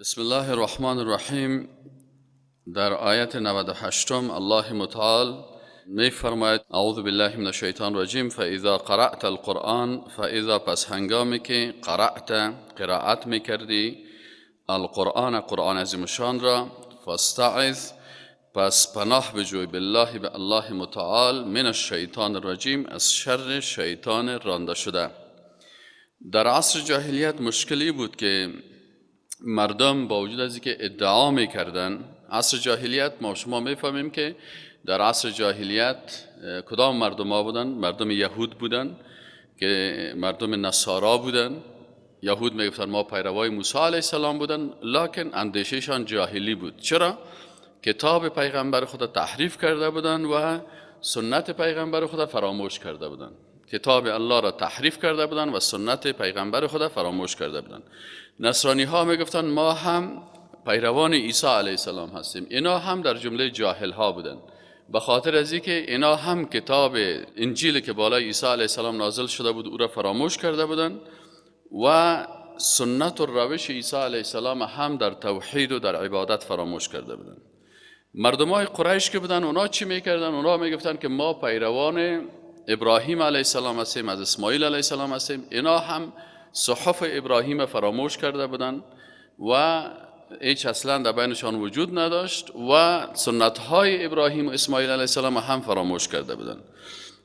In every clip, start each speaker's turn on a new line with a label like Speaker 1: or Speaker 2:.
Speaker 1: بسم الله الرحمن الرحیم. در آیت 98 الله متعال می فرماید: اعوذ بالله من الشیطان الرجیم، فاذا قرأت القرآن، فاذا پس هنگامی که قرأت قرائت می کردی، القرآن قرآن عظیم شان را، فاستعذ پس پناه بجوی، بالله به الله متعال، من الشیطان الرجیم از شر شیطان رانده شده. در عصر جاهلیت مشکلی بود که مردم با وجود از اینکه ادعا میکردن، عصر جاهلیت ما شما میفهمیم که در عصر جاهلیت کدام مردم ها بودن؟ مردم یهود بودن که مردم نصارا بودن. یهود میگفتن ما پیروای موسی علیه السلام بودن، لکن اندیشهشان جاهلی بود. چرا؟ کتاب پیغمبر خود تحریف کرده بودن و سنت پیغمبر خود فراموش کرده بودن. کتاب الله را تحریف کرده بودن و سنت پیغمبر خود فراموش کرده بودن. نصرانی ها میگفتن ما هم پیروان عیسی علیه السلام هستیم. اینا هم در جمله جاهل ها بودن، به خاطر از اینکه اینا هم کتاب انجیل که بالای عیسی علیه السلام نازل شده بود او را فراموش کرده بودن و سنت و روش عیسی علیه السلام هم در توحید و در عبادت فراموش کرده بودن. مردم های قریش که بودن اونا چی میکردن؟ اونا میگفتن که ما پیروان ابراهیم علیه السلام هستیم، از اسماعیل علیه السلام هستیم. اینا هم صحف ابراهیم فراموش کرده بودن و هیچ اصلا در بینشان وجود نداشت و سنت های ابراهیم و اسماعیل علیه السلام هم فراموش کرده بودن.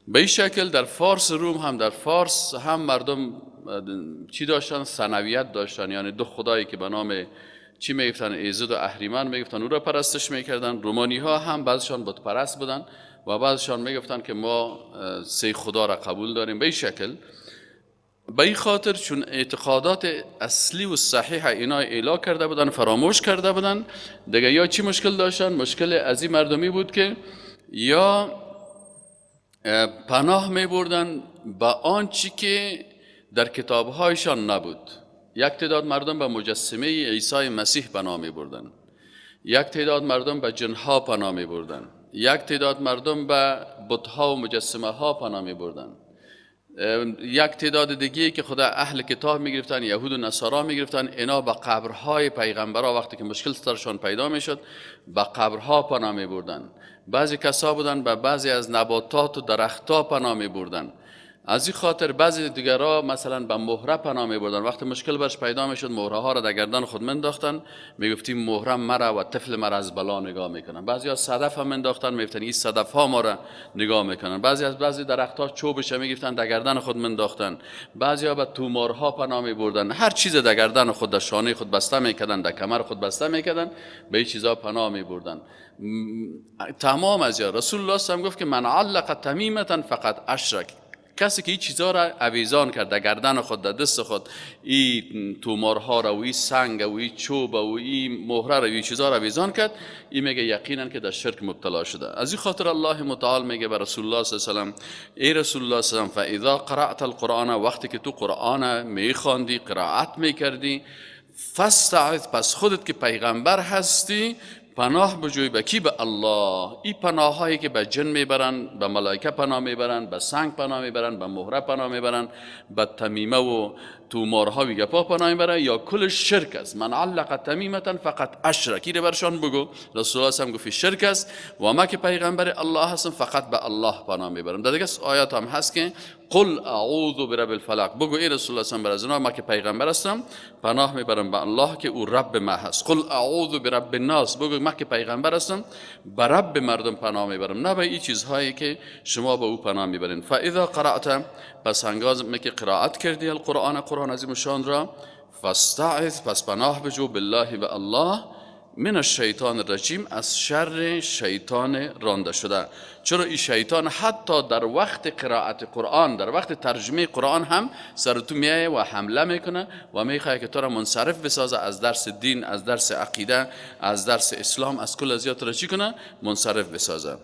Speaker 1: به این شکل در فارس روم هم، در فارس هم مردم چی داشتن؟ ثانویت داشتن، یعنی دو خدایی که به نام چی میگفتن؟ ایزد و اهریمن میگفتن، او را پرستش میکردن. رومانی ها هم بعضشان بت پرست بودن و بعضشان میگفتن که ما سه خدا را قبول داریم. به این شکل، به این خاطر چون اعتقادات اصلی و صحیح اینا اعلا کرده بودن، فراموش کرده بودن دیگه. یا چی مشکل داشتن؟ مشکل از این مردمی بود که یا پناه می بردن به آنچه که در کتابهایشان نبود. یک تعداد مردم به مجسمه عیسی مسیح پناه می بردن، یک تعداد مردم به جنها پناه می بردن، یک تعداد مردم به بتها و مجسمه ها پناه می بردن، یک تعداد دیگه که خدا اهل کتاب میگرفتن، یهود و نصارا میگرفتن، اینا به قبرهای پیغمبرا وقتی که مشکل سرشان پیدا میشد به قبرها پناه میبردن. بعضی کسا بودن به بعضی از نباتات و درختها پناه میبردن. از این خاطر بعضی دیگرها مثلا به مهره پناه میبردن. وقتی مشکل برش پیدا میشد مهره ها را در گردن خود منداختن، میگفتیم مهره مرا و طفل مرا از بلا نگاه میکنن. بعضی ها صدف هم منداختن، میگفتن این صدف ها ما را نگاه میکنن. بعضی از بعضی درخت ها چوبش میگرفتن در گردن خود منداختن. بعضی ها به تومارها پناه میبردن. هر چیز در گردن خود، در شانه خود بسته میکردن، در کمر خود بسته میکردن، به این چیزا پناه میبردن. تمام از یا رسول الله صلی الله علیه و گفت که من علق تمیمه فقط اشرک. کسی که این چیزا را اویزان کرد در گردن خود، در دست خود، این تومارها را و این سنگ و این چوب و این مهره را و این چیزا را اویزان کرد، این میگه یقینا که در شرک مبتلا شده. از این خاطر الله متعال میگه به رسول الله صلی الله علیه و سلم: ای رسول الله صلی الله علیه و سلم، فاذا قرأت القرآن، وقتی که تو قرآن میخواندی، قرائت میکردی، فاستعذ، پس خودت که پیغمبر هستی پناه بجوی. به کی؟ به الله. این پناه هایی که به جن میبرن، به ملائکه پناه میبرن، به سنگ پناه میبرن، به مهره پناه میبرن، به تمیمه و تومارها و گپا پناه میبرن، یا کل شرک است. من علق تمیمه فقط اشرک. اینو برشان بگو. رسول الله هم گفت شرک است و ما که پیغمبر الله هستم فقط به الله پناه میبرم. در دیگه آیات هم هست که قل اعوذ برب الفلق، بگو ای رسول الله صلی الله علیه و ما که پیغمبر هستم پناه میبرم به الله که او رب ما هست. قل اعوذ برب الناس، بگو ما که پیغمبر هستم به رب مردم پناه میبرم، نه به این چیزهایی که شما به او پناه میبرین. فاذا قرأت، پس هنگامی که قرائت کردی القرآن قرآن عظیم شان را، فاستعذ، پس پناه بجو، بالله به الله، من الشیطان الرجیم، از شر شیطان رانده شده. چرا این شیطان حتی در وقت قرائت قرآن، در وقت ترجمه قرآن هم سر تو میایه و حمله میکنه و میخواد که تو را منصرف بسازه از درس دین، از درس عقیده، از درس اسلام، از کل ازیات را چی کنه؟ منصرف بسازه.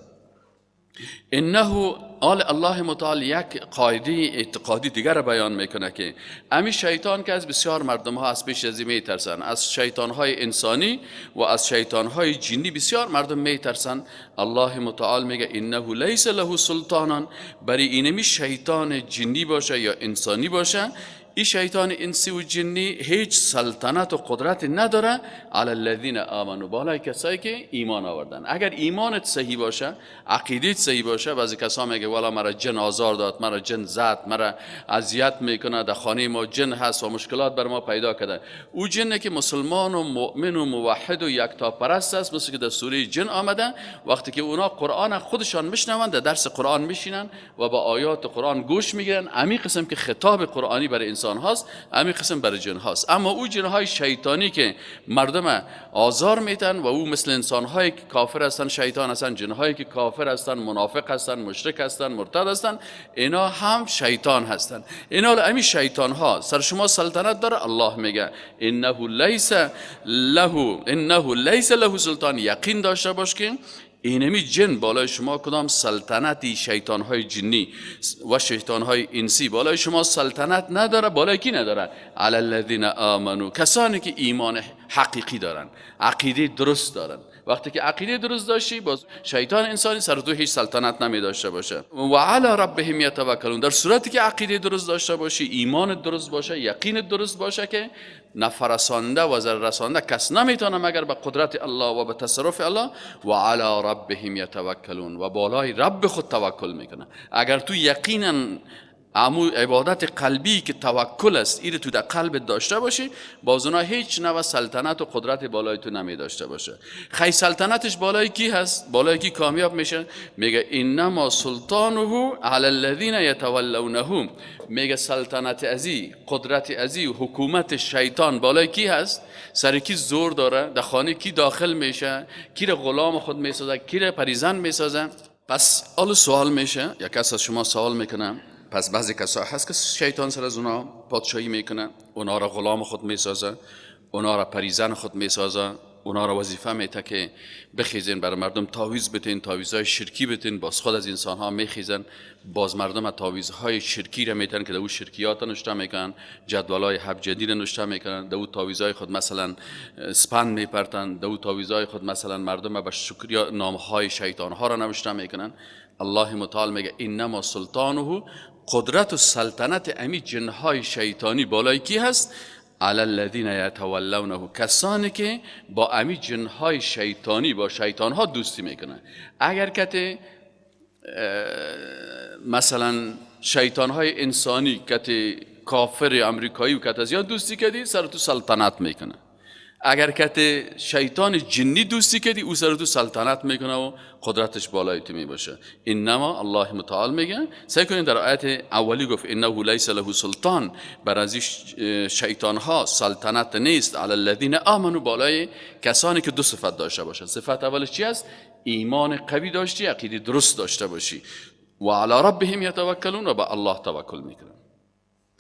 Speaker 1: انه آل الله متعال یک قاعده اعتقادی دیگر بیان میکنه که امی شیطان که از بسیار مردم ها از پیش از میترسن، از شیطان های انسانی و از شیطان های جنی بسیار مردم میترسن. الله متعال میگه انه لیس له سلطان، برای اینمی شیطان جنی باشه یا انسانی باشه این شیطان انسی و جنی هیچ سلطنت و قدرت نداره علی الذین آمنوا، بالای کسایی که ایمان آوردن. اگر ایمانت صحیح باشه، عقیدت صحیح باشه، بعضی کسا میگه والا مرا جن آزار داد، مرا جن زد، مرا اذیت میکنه، در خانه ما جن هست و مشکلات بر ما پیدا کرده. او جنی که مسلمان و مؤمن و موحد و یکتاپرست است، مثل که در سوره جن آمده، وقتی که اونا قرآن خودشان میشنوند، در درس قرآن میشینن و با آیات قرآن گوش میگیرن، امی قسم که خطاب قرآنی برای انسان هاست، امی قسم برای جن هاست. اما او جن های شیطانی که مردم آزار میتن و او مثل انسان هایی که کافر هستن، شیطان هستن، جن هایی که کافر هستن، منافق هستن، مشرک هستن، مرتد هستن، اینا هم شیطان هستن. اینا امی شیطان ها سر شما سلطنت داره. الله میگه انه لیس له سلطان، یقین داشته باش که اینمی جن بالای شما کدام سلطنتی، شیطان های جنی و شیطان های انسی بالای شما سلطنت نداره. بالای کی نداره؟ علی الذین آمنو، کسانی که ایمان حقیقی دارن، عقیده درست دارن. وقتی که عقیده درست داشتی، باز شیطان انسانی سر تو هیچ سلطنت نمی داشته باشه. و علی ربهم یتوکلون، در صورتی که عقیده درست داشته باشی، ایمان درست باشه، یقین درست باشه که نفرسانده و ضرر رسانده کس نمیتونه مگر به قدرت الله و به تصرف الله. و علی ربهم یتوکلون، و بالای رب خود توکل میکنه. اگر تو یقینا امو عبادت قلبی که توکل است ایره تو در قلب داشته باشی، باز اونا هیچ نوع سلطنت و قدرت بالای تو نمی داشته باشه. خی سلطنتش بالای کی هست؟ بالای کی کامیاب میشه؟ میگه انما سلطانه علی الذین یتولونه، میگه سلطنت ازی، قدرت ازی، حکومت شیطان بالای کی هست؟ سر کی زور داره؟ در خانه کی داخل میشه؟ کی را غلام خود میسازه؟ کی را پریزن میسازه؟ پس حالا سوال میشه، یک کس از شما سوال میکنه، پس بعضی کسا هست که شیطان سر از اونا پادشاهی میکنه، اونا را غلام خود میسازه، اونا را پریزن خود میسازه، اونا را وظیفه میته که بخیزین برای مردم تعویذ بتین، تعویذهای شرکی بتین، باز خود از انسان ها میخیزن، باز مردم تعویذهای شرکی را میتن که در او شرکیات نوشته میکنن، جدولای هبجدی را نوشته میکنن، در او تعویذهای خود مثلا سپند میپرتن، در او تعویذهای خود مثلا مردم به شکر نامهای شیطان ها را نوشته میکنن. الله متعال میگه انما سلطانه، قدرت و سلطنت امی جنهای شیطانی بالای کی هست؟ علی الذین یتولونه، کسانی که با امی جنهای شیطانی، با شیطانها دوستی میکنن. اگر کتی مثلا شیطانهای انسانی کتی کافر امریکایی و کتی زیاد دوستی کردی، سر تو سلطنت میکنه. اگر کتی شیطان جنی دوستی کردی، او سر تو سلطنت میکنه و قدرتش بالای تو میباشه. انما الله متعال میگه، سعی کنید در آیت اولی گفت انه لیس له سلطان، بر از شیطان ها سلطنت نیست، علی الذین آمنوا، بالای کسانی که دو صفت داشته باشن. صفت اولش چی است؟ ایمان قوی داشتی، عقیده درست داشته باشی، و علی ربهم یتوکلون، و به الله توکل میکنن.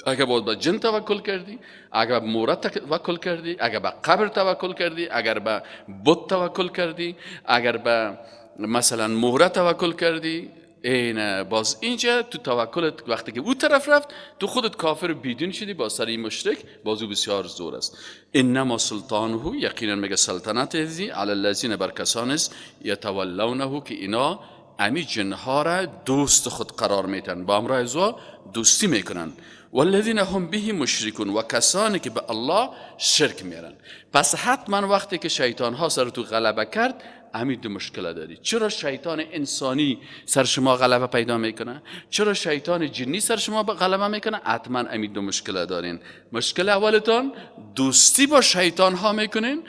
Speaker 1: اگر باید به جن توکل کردی، اگر به مورد توکل کردی، اگر به قبر توکل کردی، اگر به بت توکل کردی، اگر به مثلا مهره توکل کردی، این باز اینجا تو توکلت وقتی که او طرف رفت، تو خودت کافر بیدین شدی، با سری مشرک، باز او بسیار زور است. انما سلطانه، یقینا میگه سلطنت ازی علی الذین، بر کسان است، یتولونه، که اینا امی جنها را دوست خود قرار میتن، با امرای ازوا دوستی میکنن. والذین هم به مشرکون، و کسانی که به الله شرک میرن. پس حتما وقتی که شیطان ها سر تو غلبه کرد، همین دو مشکل داری. چرا شیطان انسانی سر شما غلبه پیدا میکنه؟ چرا شیطان جنی سر شما غلبه میکنه؟ حتما همین دو مشکل دارین. مشکل اولتان دوستی با شیطان ها میکنین،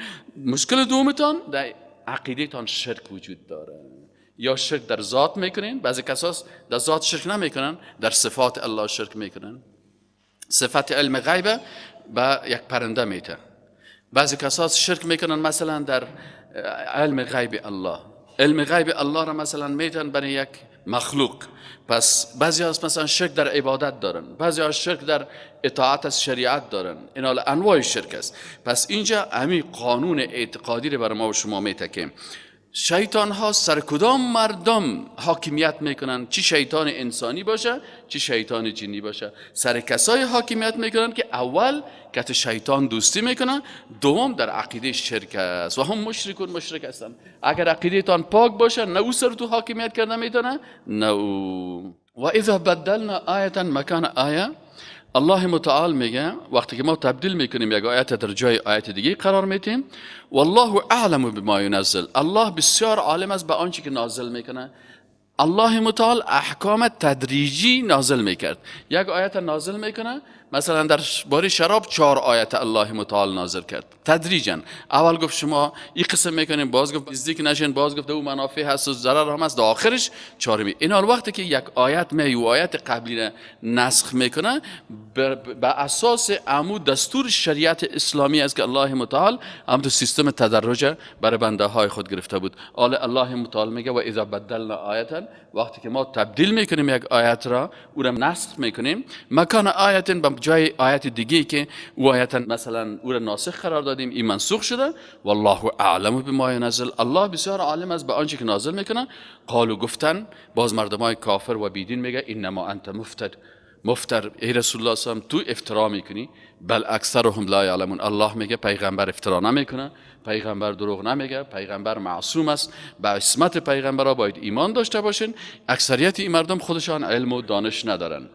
Speaker 1: مشکل دومتان در عقیده تان شرک وجود داره. یا شرک در ذات میکنین، بعضی کساس در ذات شرک نمیکنن، در صفات الله شرک میکنن. صفت علم غیبه به یک پرنده میته. بعضی کساس شرک میکنن مثلا در علم غیب الله، علم غیب الله را مثلا میتن برای یک مخلوق. پس بعضی ها مثلا شرک در عبادت دارن، بعضی ها شرک در اطاعت از شریعت دارن، اینا انواع شرک است. پس اینجا همین قانون اعتقادی رو برای ما و شما میتکیم. شیطان ها سر کدام مردم حاکمیت میکنن؟ چی شیطان انسانی باشه، چی شیطان جنی باشه، سر کسای حاکمیت میکنن که اول کت شیطان دوستی میکنن، دوم در عقیده شرک است و هم مشرکون، مشرک هستن. اگر عقیده تان پاک باشه، نه او سر تو حاکمیت کرده میتونه، نه او. و اذا بدلنا آیه مکان آیه، الله متعال میگه وقتی که ما تبدیل میکنیم یک آیت در جای آیت دیگه قرار میدیم، والله اعلم بما ینزل، الله بسیار عالم است به آنچه که نازل میکنه. الله متعال احکام تدریجی نازل میکرد. یک آیت نازل میکنه، مثلا در باره شراب 4 آیت الله متعال نازل کرد تدریجا. اول گفت شما این قسم میکنیم، باز گفت نزدیک نشین، باز گفت او منافع هست و ضرر هم هست، در آخرش 4. این حال وقتی که یک آیت می و آیت قبلی را نسخ میکنه به اساس عمو دستور شریعت اسلامی است که الله متعال هم تو سیستم تدرج برای بنده های خود گرفته بود. حال الله متعال میگه و اذا بدلنا آیتا، وقتی که ما تبدیل میکنیم یک آیت را، او را نسخ میکنیم، مکان آیت به جای آیت دیگه که او آیت مثلا او را ناسخ قرار دادیم، این منسوخ شده. والله اعلم بما ینزل، الله بسیار عالم است به آنچه که نازل میکنه. قالوا گفتن، باز مردمای کافر و بیدین میگه انما انت مفتر، مفتر ای رسول الله صلی الله علیه و تو افترا میکنی، بل اکثرهم لا یعلمون. الله میگه پیغمبر افترا نمیکنه، پیغمبر دروغ نمیگه، پیغمبر معصوم است، به عصمت پیغمبرا باید ایمان داشته باشین. اکثریت این مردم خودشان علم و دانش ندارن.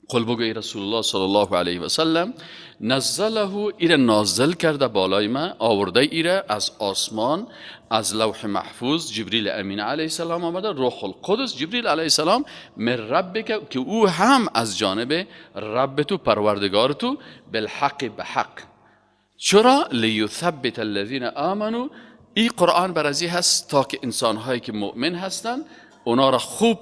Speaker 1: قل بگو ای رسول الله صلی الله علیه و سلم، نزله، ایره نازل کرده بالای ما، آورده ایره از آسمان، از لوح محفوظ، جبریل امین علیه السلام آمده، روح القدس جبریل علیه السلام، من ربک، که او هم از جانب رب تو پروردگار تو، بالحق به حق. چرا؟ لیثبت الذین آمنوا، این قرآن برازی هست تا که انسانهایی که مؤمن هستن اونا را خوب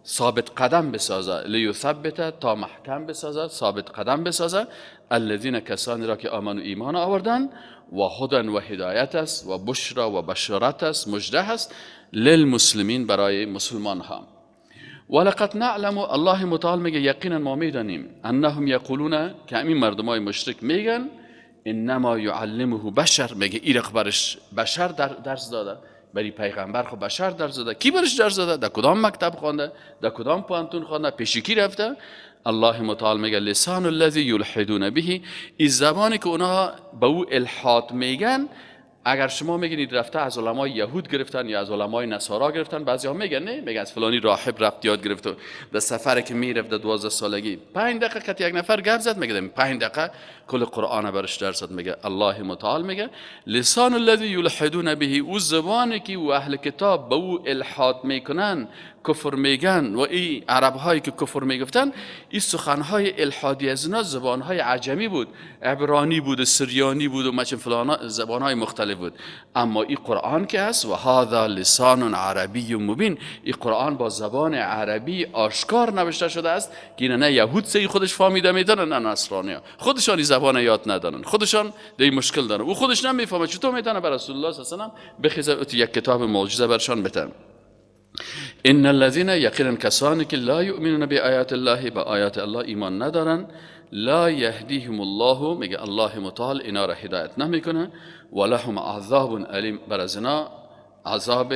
Speaker 1: ثابت قدم بسازه. لیثبت، تا محکم بسازه، ثابت قدم بسازه، الذین کسانی را که آمنوا ایمان آوردن، و هدن و هدایت است، و بشرا و بشارت است، مژده است، للمسلمین برای مسلمان ها. ولقد نعلم، الله متعال میگه یقینا ما میدانیم، انهم یقولون، که همین مردمای مشرک میگن، انما یعلمه بشر، میگه این برش بشر درس داده، بری پیغمبر خب بشر درس داده. کی برش درس داده؟ در کدام مکتب خوانده؟ در کدام پوهنتون خوانده؟ پیش کی رفته؟ الله متعال میگه لسان الذی یلحدون به، این زبانی که اونها به او الحاد میگن، اگر شما میگین رفته از علمای یهود گرفتن یا از علمای نصارا گرفتن، بعضی ها میگن نه، میگن از فلانی راهب رفت یاد گرفت، در سفر که میرفت در 12 سالگی 5 دقیقه که یک نفر گپ زد، میگه 5 دقیقه کل قرآن برش درس داد. میگه الله متعال میگه لسان الذی یلحدون به، او زبانی که او اهل کتاب به او الحاد میکنن، کفر میگن، و این عرب هایی که کفر میگفتن، این سخن های الحادی از اینا زبان های عجمی بود، عبرانی بود، سریانی بود و مچن فلان زبان های مختلف بود. اما این قرآن که هست، و هذا لسان عربی مبین، این قرآن با زبان عربی آشکار نوشته شده است که نه یهود سه خودش فهمیده میدانن، نه نصرانی ها خودشان این زبان یاد ندارن، خودشان دی مشکل دارن، او خودش نمیفهمه چطور میتونه بر رسول الله صلی الله علیه و سلم بخیزه یک کتاب معجزه برشان بتن. ان الذين یقینا کسانی که لا یؤمنون بآیات الله، به آیات الله ایمان ندارن، لا یهدیهم الله، میگه الله متعال اینا را هدایت نمیکنه، ولهم عذاب الیم، بر از اینا عذاب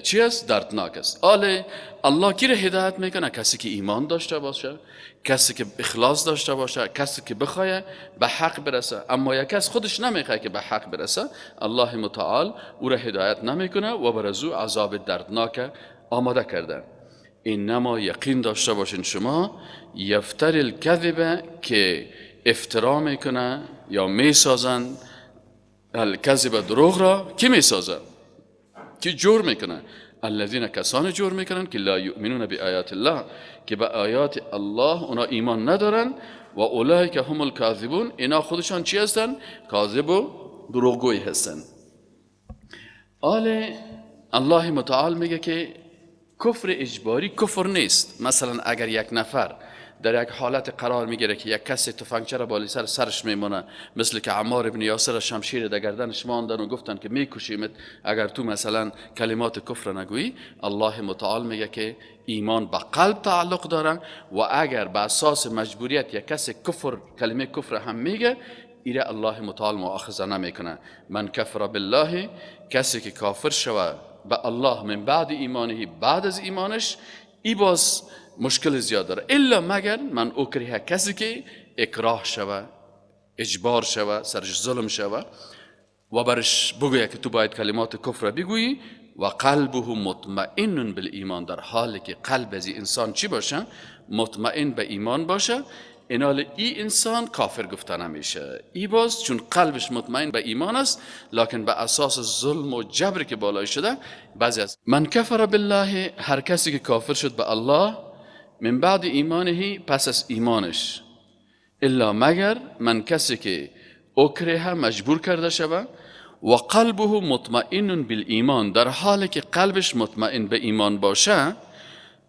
Speaker 1: چی است؟ دردناک است. آله الله کی را هدایت میکنه؟ کسی که ایمان داشته باشه، کسی که اخلاص داشته باشه، کسی که بخواه به حق برسه. اما یک کس خودش نمیخواد که به حق برسه، الله متعال او را هدایت نمیکنه و بر از او عذاب دردناک آماده کرده. انما یقین داشته باشین شما، یفتر الکذب، که افترا میکنه یا میسازن، الکذب دروغ را کی میسازه؟ کی جور میکنه؟ الذین کسان جور میکنن که لا یؤمنون بآیات الله، که به آیات الله اونا ایمان ندارن، و اولئک هم الکاذبون، اینا خودشان چی هستن؟ کاذب و دروغگوی هستن. آل الله متعال میگه که کفر اجباری کفر نیست. مثلا اگر یک نفر در یک حالت قرار میگیره که یک کسی تفنگچه را بالای سر سرش میمونه، مثل که عمار ابن یاسر شمشیر در گردنش ماندن و گفتن که میکشیمت اگر تو مثلا کلمات کفر نگویی، الله متعال میگه که ایمان به قلب تعلق داره و اگر به اساس مجبوریت یک کسی کفر کلمه کفر هم میگه، ایره الله متعال مؤاخذه نمیکنه. من کفر بالله، کسی که کافر شوه به الله من بعد ایمانه، بعد از ایمانش، ای باز مشکل زیاد داره. الا مگر من اکره، کسی که اکراه شوه، اجبار شوه، سرش ظلم شوه و برش بگویه که تو باید کلمات کفر بگویی، و قلبه مطمئن بالایمان، در حالی که قلب از انسان چی باشه؟ مطمئن به ایمان باشه. اینال ای انسان کافر گفته نمیشه. ای باز چون قلبش مطمئن به ایمان است، لکن به اساس ظلم و جبر که بالای شده بعضی از من کفر بالله، هر کسی که کافر شد به الله، من بعد ایمانه، پس از ایمانش، الا مگر من کسی که اکره مجبور کرده شوه، و قلبه مطمئن بالایمان، در حالی که قلبش مطمئن به ایمان باشه،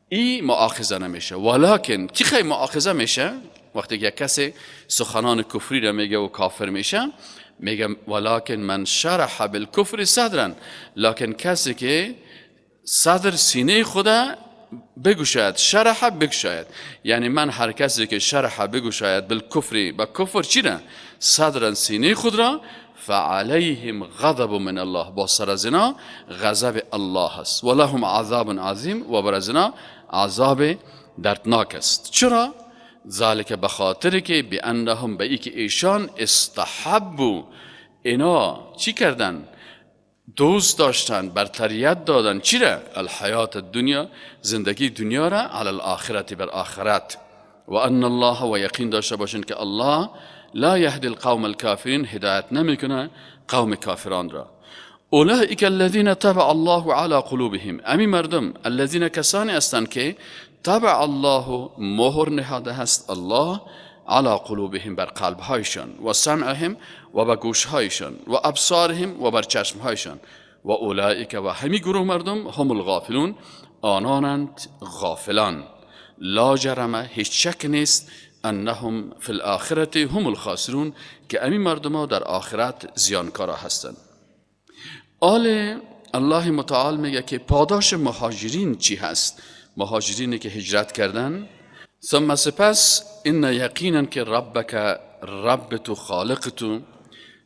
Speaker 1: ای مؤاخذه نمیشه. ولکن کی خیلی مؤاخذه میشه؟ وقتی که کسی سخنان کفری را میگه و کافر میشه، میگه ولکن من شرح بالکفر صدرا، لکن کسی که صدر سینه خدا بگشاید، شرح بگشاید، یعنی من هر کسی که شرح بگشاید بالکفر، به کفر چی را؟ صدرا سینه خود را، فعلیهم غضب من الله، با سر از اینا غضب الله است، ولهم عذاب عظیم، و بر از اینا عذاب دردناک است. چرا؟ ذالک به خاطر که بانهم، به ای که ایشان استحبوا، اینا چی کردن؟ دوست داشتن، برتریت دادن چی را؟ الحیات الدنیا، زندگی دنیا را، علی الاخرت، بر آخرت. و ان الله، و یقین داشته باشین که الله لا یهدی القوم الکافرین، هدایت نمیکنه قوم کافران را. اولئک الذین طبع الله علی قلوبهم، امی مردم الذین کسانی هستند که طبع الله، مهر نهاده است الله، علی قلوبهم، بر قلبهایشان، و سمعهم، و بر گوشهایشان، و ابصارهم، و بر چشمهایشان، و اولئک، و همی گروه مردم، هم الغافلون، آنانند غافلان. لا جرم، هیچ شک نیست، انهم فی الاخرة هم الخاسرون، که امی مردم در آخرت زیانکارا هستند. آل الله متعال میگه که پاداش مهاجرین چی هست؟ مهاجرینی که هجرت کردن. ثم سپس، ان یقینا که ربک، رب تو، خالق تو،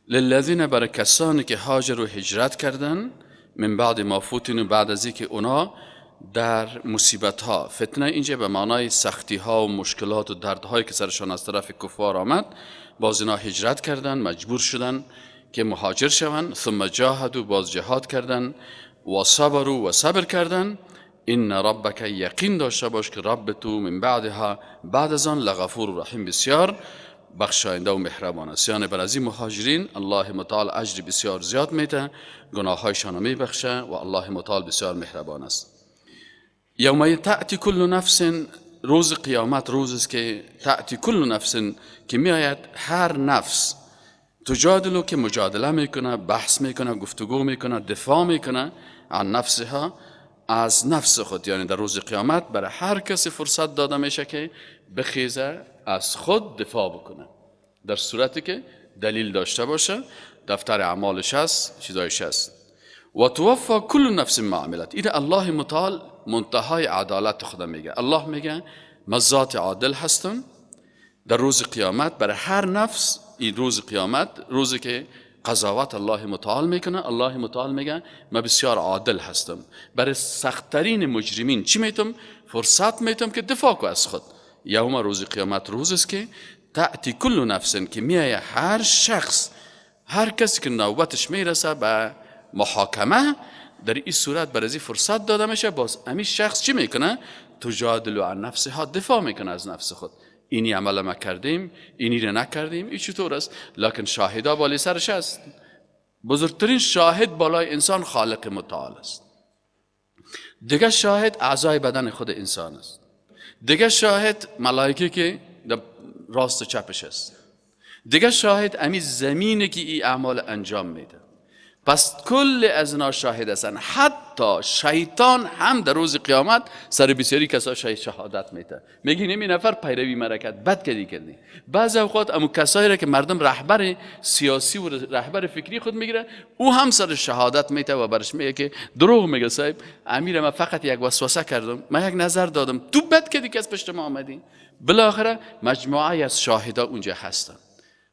Speaker 1: للذین، بر کسانی که هاجروا هجرت کردن، من بعد ما فتنوا، بعد از اینکه اونا در مصیبت ها، فتنه اینجا به معنای سختی ها و مشکلات و دردهایی که سرشان از طرف کفار آمد، باز اینا هجرت کردن، مجبور شدن که مهاجر شوند. ثم جاهدوا، باز جهاد کردن، و صبروا، و صبر کردن. ان ربک، یقین داشته باش که رب تو، من بعدها، بعد از آن، لغفور رحیم، بسیار بخشاینده و مهربان است. یعنی بر از این مهاجرین الله متعال اجر بسیار زیاد میده، گناهایشان رو میبخشه و الله متعال بسیار مهربان است. یوم تأتی کل نفس، روز قیامت روز است که تأتی کل نفس، که میآید هر نفس، تجادل، که مجادله میکنه، بحث میکنه، گفتگو میکنه، دفاع میکنه، عن نفسها، از نفس خود. یعنی در روز قیامت برای هر کسی فرصت داده میشه که بخیزه از خود دفاع بکنه، در صورتی که دلیل داشته باشه، دفتر اعمالش هست، چیزایش هست. و توفی کل نفس ما عملت. این الله متعال منتهای عدالت خدا میگه. الله میگه من ذات عادل هستم. در روز قیامت برای هر نفس، این روز قیامت روزی که قضاوت الله متعال میکنه، الله متعال میگه من بسیار عادل هستم، برای سختترین مجرمین چی میتم؟ فرصت میتم که دفاع کو از خود. یوم، روز قیامت روز است که تأتی کل نفس، که میایه هر شخص، هر کسی که نوبتش میرسه به محاکمه، در این صورت برای فرصت داده میشه. باز امی شخص چی میکنه؟ تجادل عن نفسها، دفاع میکنه از نفس خود. اینی عمل ما کردیم، اینی رو نکردیم، این چطور است؟ لکن شاهدا بالای سرش است. بزرگترین شاهد بالای انسان خالق متعال است. دیگه شاهد اعضای بدن خود انسان است. دیگه شاهد ملائکه که در راست و چپش است. دیگه شاهد امی زمینه که این اعمال انجام میده. پس کل از اینا شاهد هستن. حتی شیطان هم در روز قیامت سر بسیاری کسا شهادت میده، میگه این نفر پیروی مرا کرد، بد کردی کردی. بعض اوقات امو کسایی را که مردم رهبر سیاسی و رهبر فکری خود میگیره، او هم سر شهادت میده و برش میگه که دروغ میگه صاحب، امیر من فقط یک وسوسه کردم، من یک نظر دادم، تو بد کردی که از پشت ما آمدی. بالاخره مجموعه از شاهدا اونجا هستن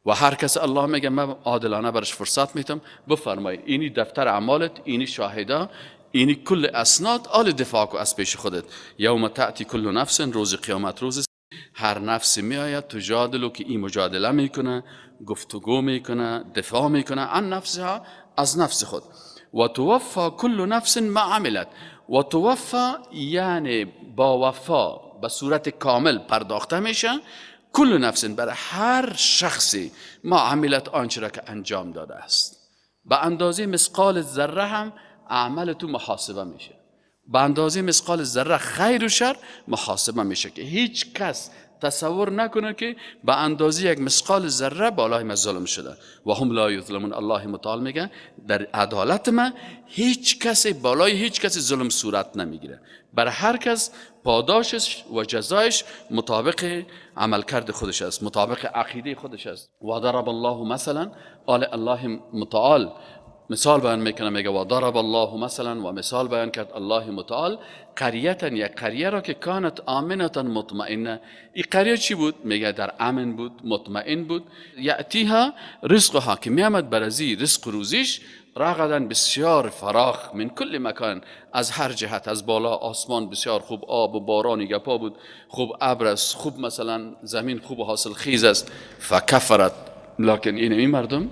Speaker 1: و هر کس الله میگه من عادلانه برش فرصت میتم، بفرمایید اینی دفتر اعمالت، اینی شاهدا، اینی کل اسناد، آل دفاع کو از پیش خودت. یوم تأتی کل نفس، روز قیامت روز هر نفس میآید، تجادل، که این مجادله میکنه، گفتگو میکنه، دفاع میکنه، عن نفسها، از نفس خود. و توفی کل نفس ما عملت. و توفی یعنی با وفا، به صورت کامل پرداخته میشه. کل نفس بر هر شخصی ما عملت آنچه را که انجام داده است. به اندازه مثقال ذره هم عمل تو محاسبه میشه، به اندازه مثقال ذره خیر و شر محاسبه میشه که هیچ کس تصور نکنه که به اندازه یک مثقال ذره بالای ما ظلم شده. و هم لا یظلمون. الله متعال میگه در عدالت ما هیچ کسی بالای هیچ کسی ظلم صورت نمیگیره، بر هر کس پاداشش و جزایش مطابق عملکرد خودش است، مطابق عقیده خودش است. و ضرب الله مثلا، قال الله متعال مثال بیان میکنه، میگه و ضرب الله مثلا، و مثال بیان کرد الله متعال قریه، یک قریه را که کانت آمنه مطمئنه. این قریه چی بود؟ میگه در امن بود، مطمئن بود. یأتیها رزقها، که میامد برازی رزق روزیش، رغدن بسیار فراخ، من کل مکان، از هر جهت، از بالا آسمان بسیار خوب آب و بارانی گپا بود، خوب ابر است، خوب مثلا زمین خوب حاصل خیز است. فکفرت، لکن این مردم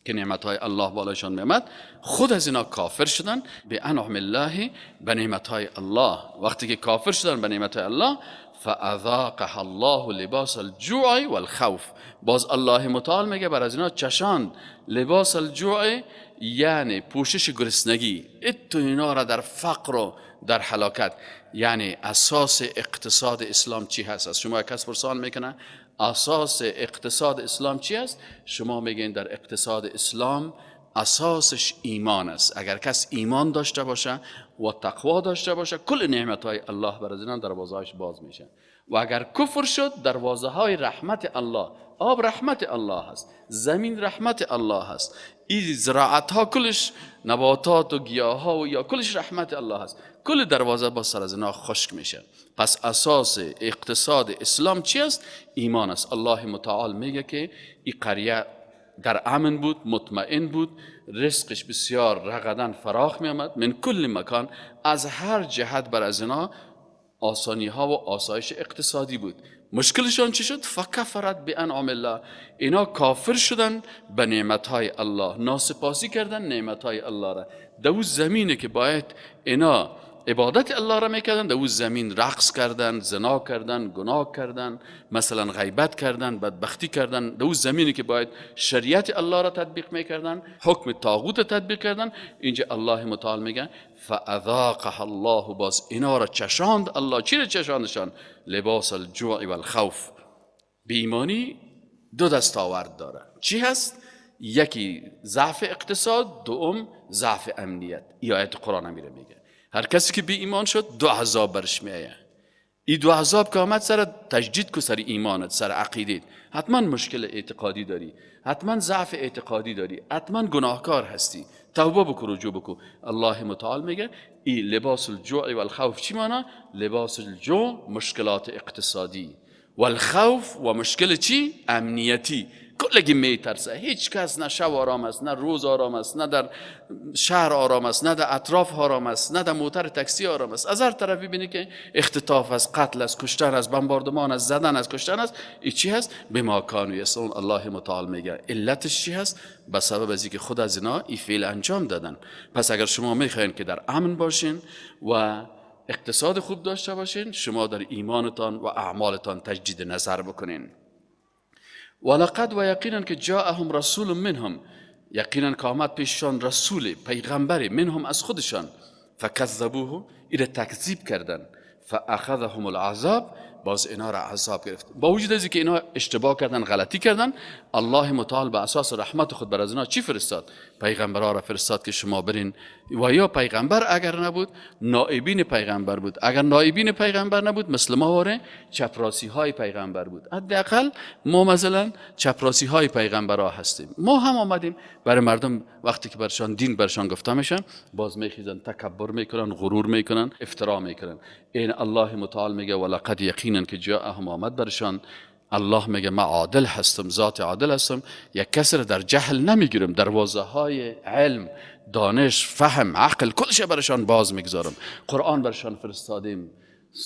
Speaker 1: که نعمتهای الله بالایشان میامد خود از اینا کافر شدن. به انعم الله، به نعمتهای الله. وقتی که کافر شدن به نعمتهای الله، فاذاقها الله لباس الجوع والخوف. باز الله متعال میگه بر از اینا چشاند لباس الجوع، یعنی پوشش گرسنگی، اتو اینا را در فقر و در هلاکت. یعنی اساس اقتصاد اسلام چی هست؟ از شما کس پرسان میکنه اساس اقتصاد اسلام چی است؟ شما میگین در اقتصاد اسلام اساسش ایمان است. اگر کس ایمان داشته باشه و تقوا داشته باشه، کل نعمتهای الله بر از اینا دروازه‌هاش باز میشه. و اگر کفر شد، دروازه های رحمت الله، آب رحمت الله هست، زمین رحمت الله هست، این زراعت ها کلش نباتات و گیاه ها و یا کلش رحمت الله هست، کل دروازه با سر از اینا خشک میشه. پس اساس اقتصاد اسلام چی است؟ ایمان است. الله متعال میگه که این قریه در امن بود، مطمئن بود، رزقش بسیار رغدن فراخ می آمد، من کل مکان، از هر جهت بر از اینا آسانی ها و آسایش اقتصادی بود. مشکلشان چی شد؟ فکفرت بانعم الله، اینا کافر شدن به نعمتهای الله، ناسپاسی کردن نعمتهای الله را. دو زمینه که باید اینا عبادت الله را میکردن، دو زمین رقص کردن، زنا کردن، گناه کردن، مثلا غیبت کردن، بدبختی کردن. دو زمینی که باید شریعت الله را تطبیق میکردن، حکم طاغوت تطبیق کردن. اینجا الله متعال میگه فاذاقها الله، باز اینا را چشاند الله. چی را چشاندشان؟ لباس الجوع والخوف. بیمانی دو دستاورد داره. چی هست؟ یکی ضعف اقتصاد، دوم ضعف امنیت. این آیت قرآن میره میگه هر کسی که بی ایمان شد دو عذاب برش میآید. این دو عذاب که آمد سر تجدید کو، سر ایمانت، سر عقیدت. حتما مشکل اعتقادی داری، حتما ضعف اعتقادی داری، حتما گناهکار هستی، توبه بکو، رجوع بکو. الله متعال میگه این لباس الجوع والخوف چی معنا؟ لباس الجوع مشکلات اقتصادی، والخوف و مشکل چی؟ امنیتی. کلگی میترسه، هیچ کس نه شب آرام است، نه روز آرام است، نه در شهر آرام است، نه در اطراف آرام است، نه در موتر تاکسی آرام است. از هر طرف ببینی که اختطاف است، قتل است، کشتن است، بمباردمان است، زدن است، کشتن است. این چی هست؟ بما کانوا یصنعون. الله متعال میگه علتش چی هست؟ به سبب از اینکه خود از اینا این فعل انجام دادن. پس اگر شما میخواین که در امن باشین و اقتصاد خوب داشته باشین، شما در ایمانتان و اعمالتان تجدید نظر بکنین. ولقد و یقینا که جاءهم رسول منهم، یقینا که آمد پیششان رسول، پیغمبر، منهم از خودشان، فکذبوه، ایره تکذیب کردن، فاخذهم العذاب، باز اینا را عذاب گرفت. با وجود از اینکه اینا اشتباه کردن، غلطی کردن، الله متعال به اساس رحمت خود بر از اینا چی فرستاد؟ پیغمبرها را فرستاد که شما برین. و یا پیغمبر اگر نبود، نائبین پیغمبر بود. اگر نائبین پیغمبر نبود، مثل ما واره چپراسی های پیغمبر بود. حداقل ما مثلا چپراسی های پیغمبرها هستیم. ما هم آمدیم برای مردم وقتی که برشان دین برشان گفته میشه، باز میخیزن، تکبر میکنن، غرور میکنن، افترا میکنن. این الله متعال میگه ولقد یقینا که جاءهم، آمد برشان. الله میگه من عادل هستم، ذات عادل هستم، یک کسی را در جهل نمیگیرم، دروازه های علم، دانش، فهم، عقل کلش برشان باز میگذارم. قرآن برشان فرستادیم،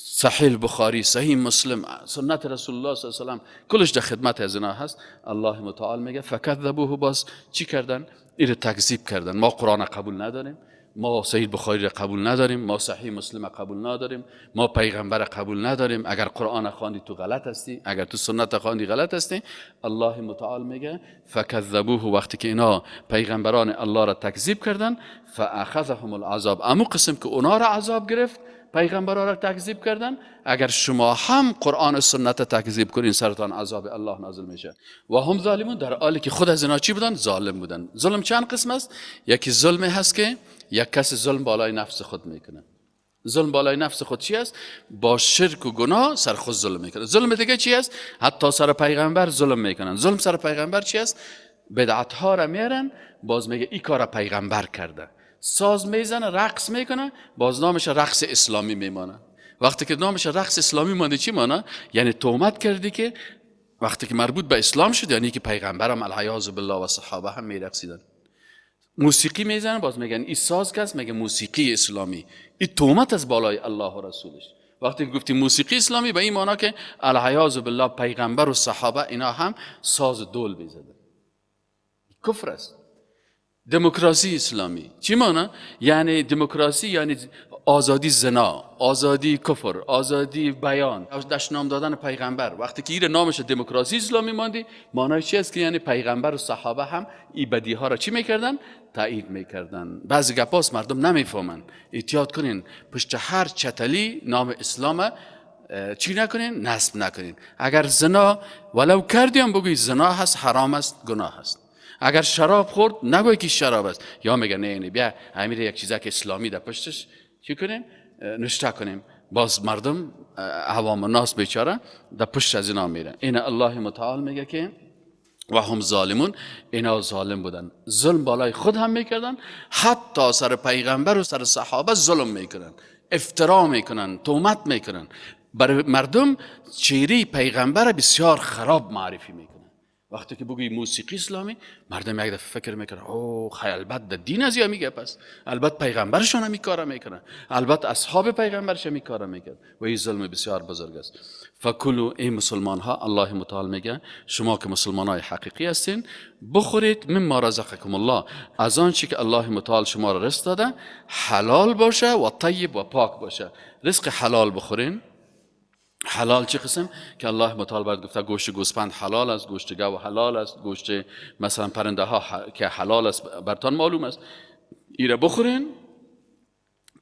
Speaker 1: صحیح بخاری، صحیح مسلم، سنت رسول الله صلی الله علیه و سلم، کلش در خدمت از اینا هست. الله متعال میگه فکذبوه، باز چی کردن؟ ایره تکذیب کردن. ما قرآن قبول نداریم، ما صحیح بخاری را قبول نداریم، ما صحیح مسلم قبول نداریم، ما پیغمبر قبول نداریم، اگر قرآن خواندی تو غلط هستی، اگر تو سنت خواندی غلط هستی. الله متعال میگه فکذبوه، وقتی که اینا پیغمبران الله را تکذیب کردن، فاخذهم العذاب، امو قسم که اونا را عذاب گرفت، پیغمبران را تکذیب کردن، اگر شما هم قرآن و سنت تکذیب کنین سرتان عذاب الله نازل میشه. و هم ظالمون، در حالی که خود از اینا چی بودن؟ ظالم بودن. ظلم چند قسم است؟ یکی ظلم هست که یک کس ظلم بالای نفس خود میکنه. ظلم بالای نفس خود چی است؟ با شرک و گناه سر خود ظلم میکنه. ظلم دیگه چی است؟ حتی سر پیغمبر ظلم میکنن. ظلم سر پیغمبر چی است؟ بدعت ها را میارن، باز میگه این کار پیغمبر کرده، ساز میزنه، رقص میکنه، باز نامش رقص اسلامی میمانه. وقتی که نامش رقص اسلامی مانده چی مانه؟ یعنی تهمت کردی که وقتی که مربوط به اسلام شد، یعنی که پیغمبرم العیاذ بالله و صحابه هم میرقصیدن. موسیقی میزنه، باز میگن این ساز کس، میگه موسیقی اسلامی. این تهمت از بالای الله و رسولش. وقتی گفتی موسیقی اسلامی به این معنی که العیاذ بالله پیغمبر و صحابه اینا هم ساز دول میزدن، کفر است. دموکراسی اسلامی چی معنی؟ یعنی دموکراسی یعنی آزادی زنا، آزادی کفر، آزادی بیان، دشنام دادن پیغمبر. وقتی که این نامش دموکراسی اسلامی ماندی، معنیش چی است؟ که یعنی پیغمبر و صحابه هم این بدی ها را چی میکردن؟ تایید میکردن. بعضی گپاس مردم نمیفهمن. احتیاط کنین، پشت هر چتلی نام اسلام چی نکنین؟ نصب نکنین. اگر زنا ولو کردیم بگوی زنا هست، حرام است، گناه است. اگر شراب خورد نگوی که شراب است، یا میگه نه نه بیا امیر یک چیزی که اسلامی در پشتش چی کنیم؟ نشته کنیم. باز مردم عوام الناس بیچاره در پشت از اینا میره. این الله متعال میگه که و هم ظالمون، اینا ظالم بودن. ظلم بالای خود هم میکردن، حتی سر پیغمبر و سر صحابه ظلم میکنن، افترا میکنن، تهمت میکنن. برای مردم چهره پیغمبر بسیار خراب معرفی میکنن. وقتی که بگوی موسیقی اسلامی، مردم یک دفعه فکر میکنن اوه خیلی البته دین از یا میگه، پس البته پیغمبرشون هم کارا میکنن، البته اصحاب پیغمبرش هم کارا میکنن. و این ظلم بسیار بزرگ است. فکلوا، ای مسلمان ها، الله متعال میگه شما که مسلمان های حقیقی هستین، بخورید مما رزقکم الله، از آنچه که الله متعال شما را رزق داده، حلال باشه و طیب و پاک باشه. رزق حلال بخورین. حلال چه قسم؟ که الله متعال باید گفته گوشت گوسفند حلال است، گوشت گاو حلال است، گوشت مثلا پرنده ها که حلال است برتان معلوم است. ایره بخورین،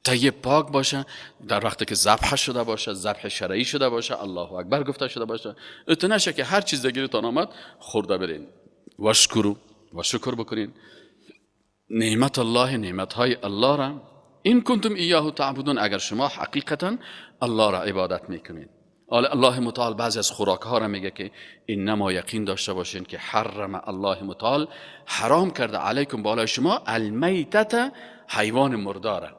Speaker 1: طیب پاک باشه، در وقتی که ذبح شده باشه، ذبح شرعی شده باشه، الله اکبر گفته شده باشه. اتو نشه که هر چیز گیرتان آمد خورده برین. و شکرو، و شکر بکنین نعمت الله، نعمت های الله را، این کنتم ایاه تعبدون، اگر شما حقیقتا الله را عبادت میکنین. الله متعال بعضی از خوراک ها را میگه که انما یقین داشته باشین که حرم الله متعال، حرام کرده علیکم بالای شما المیتت، حیوان مرداره.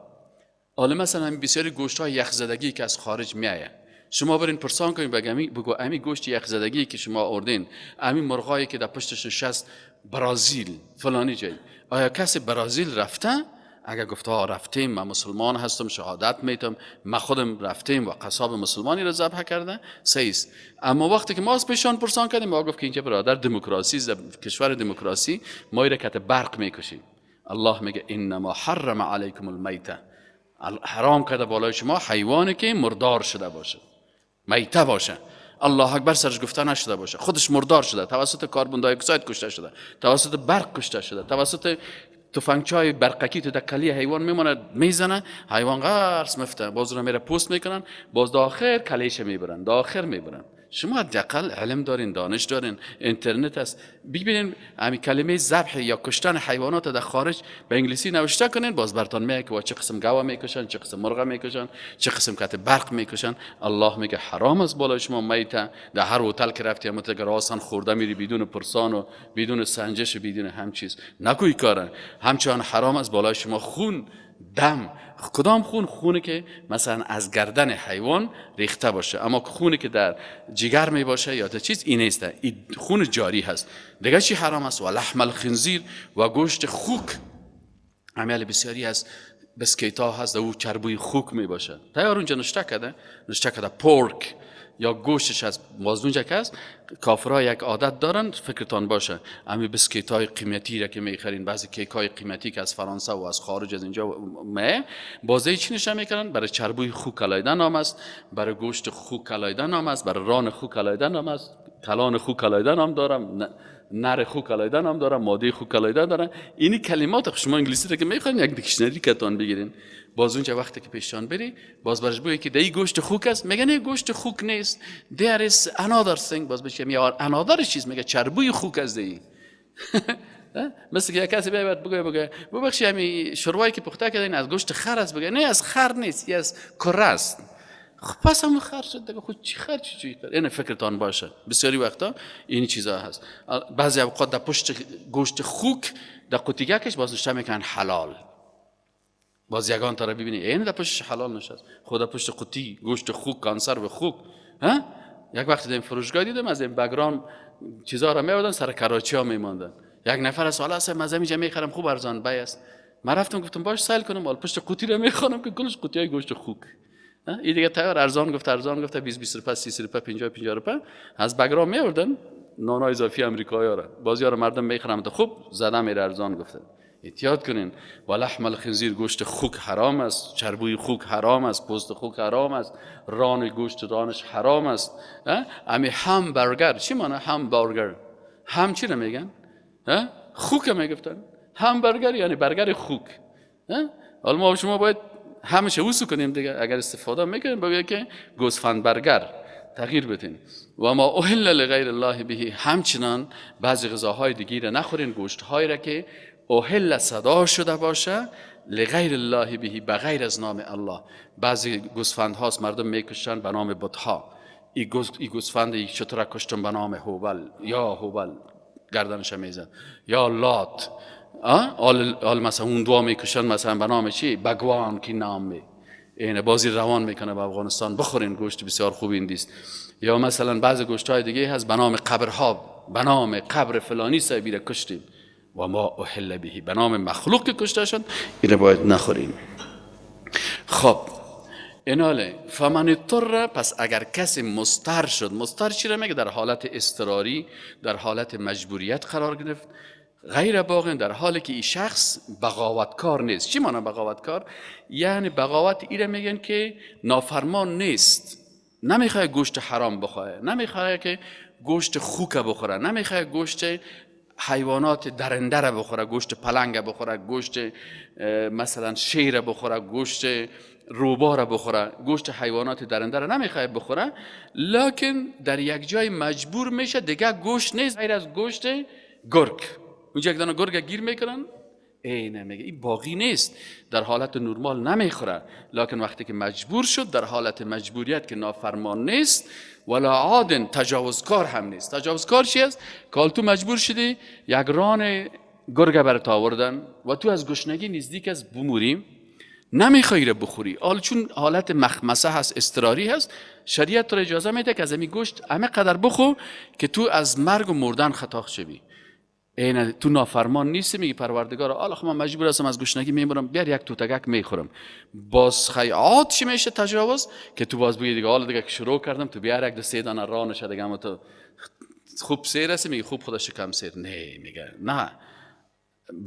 Speaker 1: حالا مثلا بسیاری گوشت های یخزدگی که از خارج میآید، شما برین پرسان کنین، بگو امی گوشت یخزدگی که شما آوردین، امی مرغایی که در پشتش نشست برازیل فلانی جای، آیا کسی برازیل رفته؟ اگر گفته ها رفتیم، من مسلمان هستم، شهادت میتم، من خودم رفتیم و قصاب مسلمانی را ذبح کرده، صحیح است. اما وقتی که ما از پیشان پرسان کردیم، ما گفت که اینجا برادر دموکراسی، کشور دموکراسی، ما را کت برق میکشیم. الله میگه انما حرم علیکم المیته، حرام کرده بالای شما حیوانی که مردار شده باشه، میته باشه، الله اکبر سرش گفته نشده باشه، خودش مردار شده، توسط کربن دی اکساید کشته شده، توسط برق کشته شده، توسط تفنگچای برقکی تو در کلی حیوان میمونه میزنه، حیوان غرس مفته، باز رو میره پوست میکنن، باز داخل کلیش میبرن، داخل میبرن. شما حداقل علم دارین، دانش دارین، اینترنت است، ببینین همین کلمه ذبح یا کشتن حیوانات در خارج به انگلیسی نوشته کنین، باز براتون میگه که چه قسم گاو میکشن، چه قسم مرغ میکشن، چه قسم کت برق میکشن. الله میگه حرام است بالای شما میته. در هر هتل که رفتی هم راسن خورده میری بدون پرسان و بدون سنجش و بدون هم چیز، نکوی کاره. همچنان حرام است بالای شما خون، دم. کدام خون؟ خونی که مثلا از گردن حیوان ریخته باشه، اما خونی که در جگر می باشه یا در چیز این نیست، این خون جاری هست. دیگه چی حرام است؟ و لحم الخنزیر، و گوشت خوک. عمل بسیاری از بسکیت ها هست او چربوی خوک می باشه، تیار اونجا نشته کرده، نشته کرده پورک یا گوشتش از مازدونجا که هست، کافرها یک عادت دارن، فکرتان باشه، امی بسکیت های قیمتی را که میخرین، بعضی کیک های قیمتی که از فرانسه و از خارج از اینجا می بازی چی نشه میکنن؟ برای چربوی خوک علایده نام است، برای گوشت خوک علایده نام است، برای ران خوک علایده نام است، کلان خوک علایده نام دارم، نر خوک علایده نام دارم، ماده خوک علایده دارم. اینی کلمات شما انگلیسی را که میخواین یک dictionary کتان بگیرین، باز اونجا وقتی که پیشان بری باز برش بگی که دی گوشت خوک است، میگه نه گوشت خوک نیست، there is another thing. باز بهش میگه another چیز، میگه چربوی خوک است دی. مثل که یک کسی بیاد بگه ببخشید همین شوروایی که پخته کردین از گوشت خر است، بگه نه از خر نیست، یه از کره است. خب پس هم خر شد دیگه، خود چی خر چی چی خر؟ این فکرتان باشه، بسیاری وقتا این چیزا هست. بعضی اوقات در پشت گوشت خوک در قوطیگکش باز نشته میکنن حلال، باز یگان تا ببینی این در پشت حلال نشست، خود در پشت قوطی گوشت خوک کانسرو خوک. ها یک وقت در فروشگاه دیدم از این بگرام چیزا را میوردن سر کراچی ها میماندن. یک نفر از حالا اصلا از اینجا میخرم خوب ارزان بی است. من رفتم گفتم باش سیل کنم، حال پشت قوطی را میخوانم که کلش قوطی های گوشت خوک. این دیگه تیار ارزان گفت، ارزان گفت 20 20 روپه، 30 روپه، 50 50 روپه از بگرام میوردن نانای اضافی امریکایی را بازی را مردم میخرم خوب زده میره ارزان گفته. احتیاط کنین. و لحم الخنزیر گوشت خوک حرام است، چربوی خوک حرام است، پوست خوک حرام است، ران گوشت رانش حرام است. امی هم برگر چی معنی هم برگر؟ هم چی میگن؟ خوک میگفتن. هم برگر یعنی برگر خوک. حالا ما شما باید همیشه وسو کنیم دیگه، اگر استفاده میکنیم بگه که گوسفند برگر تغییر بدین. و ما اهل لغیر الله به، همچنان بعضی غذاهای دیگه را نخورین، گوشت هایی را که اهل صدا شده باشه لغیر الله به، بغیر از نام الله. بعضی گوسفند هاست مردم میکشن به نام بتها. ای گوسفند ای چطور کشتن به نام هوبل، یا هوبل گردنش میزن، یا لات. آل مثلا اون دعا میکشن مثلا به نام چی؟ بگوان کی نام می اینه بازی روان میکنه به افغانستان، بخورین گوشت بسیار خوب این دیست. یا مثلا بعضی گوشت های دیگه هست به نام قبرها، به نام قبر فلانی صاحبی را کشتیم. و ما اهل به، به نام مخلوق که کشته شد اینو باید نخوریم. خب ایناله فمن اضطر، پس اگر کسی مضطر شد، مضطر چی را میگه؟ در حالت اضطراری، در حالت مجبوریت قرار گرفت، غیر باغ، در حالی که این شخص بغاوتکار نیست. چی معنی بغاوتکار؟ یعنی بغاوت ایره میگن که نافرمان نیست، نمیخواد گوشت حرام بخوره، نمیخواد که گوشت خوک بخوره، نمیخواد گوشت حیوانات درنده را بخوره، گوشت پلنگ بخوره، گوشت مثلا شیر بخوره، گوشت روبا را بخوره، گوشت حیوانات درنده را نمیخواد بخوره، لکن در یک جای مجبور میشه دیگه گوشت نیست غیر از گوشت گرگ. اونجا یک دانه گرگ گیر میکنن، ای نمیگه این باقی نیست، در حالت نرمال نمیخوره، لکن وقتی که مجبور شد، در حالت مجبوریت که نافرمان نیست، ولا عاد تجاوزکار هم نیست. تجاوزکار چی است؟ که تو مجبور شدی یک ران گرگ برات آوردن و تو از گشنگی نزدیک از بموریم، نمیخوای رو بخوری، حال چون حالت مخمسه هست، اضطراری هست، شریعت رو اجازه میده که از این گوشت همه قدر بخور که تو از مرگ و مردن خطا شوی. این تو نافرمان نیستی، میگی پروردگار آلا خب من مجبور هستم از گشنگی میمورم، بیار یک توتگک میخورم. باز خیعات چی میشه؟ تجاوز، که تو باز بگی دیگه حالا دیگه که شروع کردم تو بیار یک دو سه دانه رانش دیگه، اما تو خوب سیر هستی، میگی خوب خودش کم سیر نه، میگه نه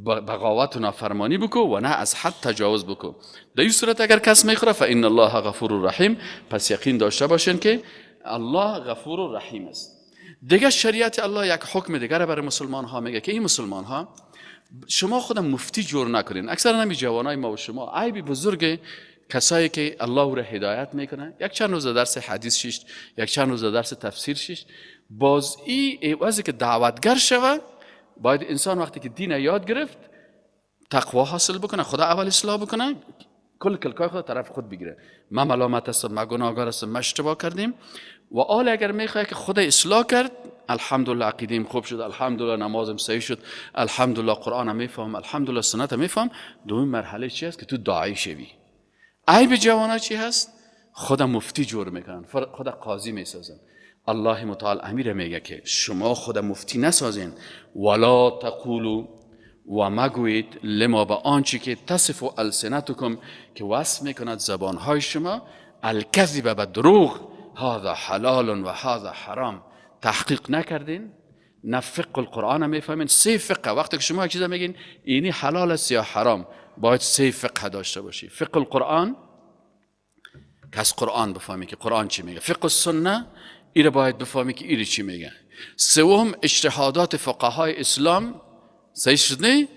Speaker 1: بغاوت و نافرمانی بکو و نه از حد تجاوز بکو. در این صورت اگر کس میخوره فان الله غفور رحیم، پس یقین داشته باشین که الله غفور رحیم است. دیگه شریعت الله یک حکم دیگر برای مسلمان ها میگه که این مسلمان ها شما خودم مفتی جور نکنین. اکثرا همین جوانای ما و شما عیب بزرگ کسایی که الله را هدایت میکنه، یک چند روز درس حدیث شیشت، یک چند روز درس تفسیر شیشت، باز این عوضی که دعوتگر شوه، باید انسان وقتی که دین یاد گرفت تقوا حاصل بکنه، خدا اول اصلاح بکنه، کل کلکای خود طرف خود بگیره. من ملامت هستم، من گناهگار هستم، ما اشتباه کردیم. و آل اگر میخواد که خدا اصلاح کرد، الحمدلله عقیدیم خوب شد، الحمدلله نمازم صحیح شد، الحمدلله قرآن میفهم، الحمدلله سنت میفهم، دوم مرحله چی هست؟ که تو داعی شوی. عیب جوانا چی هست؟ خدا مفتی جور میکنن، خدا قاضی میسازن. الله متعال امیر میگه که شما خدا مفتی نسازین. ولا تقولوا و مگویید لما به آنچه که تصف السنتکم که وصف میکند زبانهای شما، الکذب به دروغ، هذا حلال و هذا حرام. تحقیق نکردین، نه فقه القرآن میفهمین. سه فقه، وقتی که شما یک چیز میگین اینی حلال است یا حرام، باید سه فقه داشته باشی. فقه القرآن که از قرآن بفهمی که قرآن چی میگه، فقه السنه ایره باید بفهمی که ایره چی میگه، سوم اجتهادات فقهای اسلام، صحیح شد نه؟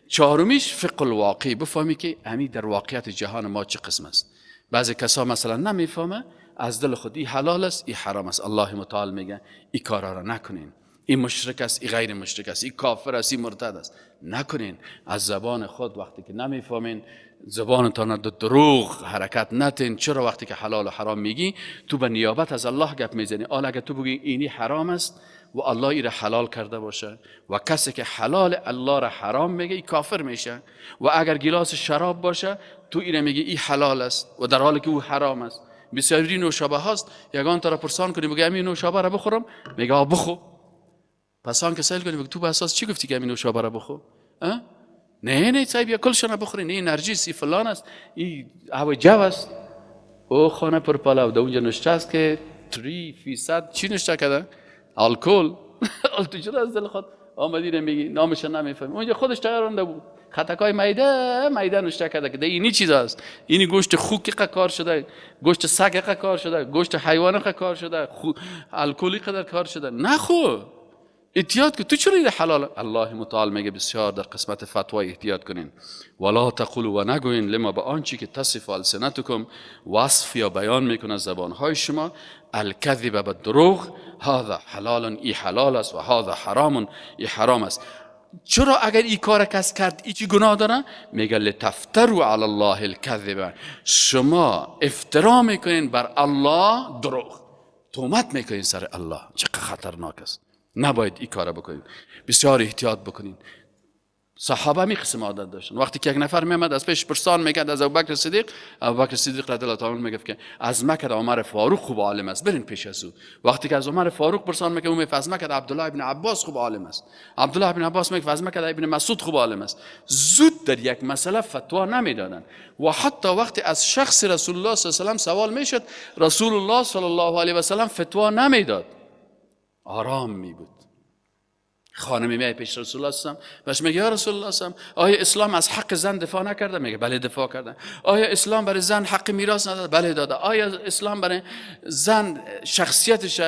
Speaker 1: چهارمیش فقه الواقع، بفهمی که امی در واقعیت جهان ما چه قسم است. بعضی کسا مثلا نمیفهمه، از دل خود ای حلال است ای حرام است. الله متعال میگه ای کارا را نکنین، این مشرک است، این غیر مشرک است، این کافر است، این مرتد است، نکنین. از زبان خود وقتی که نمیفهمین زبانتان در دروغ حرکت نتین. چرا وقتی که حلال و حرام میگی تو به نیابت از الله گپ میزنی؟ حالا اگه تو بگی اینی حرام است و الله ایره حلال کرده باشه و کسی که حلال الله را حرام میگه ای کافر میشه، و اگر گیلاس شراب باشه تو ایره میگی ای حلال است و در حالی که او حرام است. بسیاری نوشابه هاست، یگان تا را پرسان کنی بگی همین نوشابه را بخورم، میگه آ بخو. پس آن که سیل کنی بگی تو به اساس چی گفتی که همین نوشابه را بخو؟ نه نه صاحب یا کلشان بخورین، این انرژی ای فلان است، این هوای جو است. او خانه پر پلو در اونجا نشته است که 3% چی نشته کرده؟ الکل. تو چرا از دل خود آمدی میگی نامش نمیفهمی؟ اونجا خودش تیار بود، خطکای میده میده نشته کرده که اینی چیز است، اینی گوشت خوک کار شده، گوشت سگ کار شده، گوشت حیوان کار شده، الکلی قدر کار شده. نه خو احتیاط که تو چرا این حلال؟ الله متعال میگه بسیار در قسمت فتوا احتیاط کنین. ولا تقولوا و نگوین لما به آنچه که تصف السنتکم وصف یا بیان میکنه زبانهای شما، الکذب به دروغ، هذا حلال ای حلال است و هذا حرام ای حرام است. چرا اگر این کار کس کرد ای چی گناه داره؟ میگه لتفتروا علی الله الکذب، شما افترا میکنین بر الله دروغ، تهمت میکنین سر الله. چقدر خطرناک است، نباید این کار بکنین، بسیار احتیاط بکنین. صحابه می قسم عادت داشتن، وقتی که یک نفر میامد از پیش پرسان میکرد از ابوبکر صدیق، ابوبکر صدیق رضی الله تعالی عنه میگفت که از مکه عمر فاروق خوب عالم است، برین پیش از او. وقتی که از عمر فاروق پرسان میکرد، او میگفت از مکه عبدالله ابن عباس خوب عالم است، عبدالله ابن عباس میگفت از مکه ابن مسعود خوب عالم است. زود در یک مسئله فتوا نمیدادن و حتی وقتی از شخص رسول الله صلی الله علیه و سلم سوال میشد، رسول الله صلی الله علیه و سلم فتوا نمیداد، آرام می بود. خانمی میای پیش رسول الله صلی الله علیه و سلم، میگه یا رسول الله صلی الله علیه و آیا اسلام از حق زن دفاع نکرده؟ میگه بله دفاع کرده. آیا اسلام برای زن حق میراث نداده؟ بله داده. آیا اسلام برای زن شخصیتش،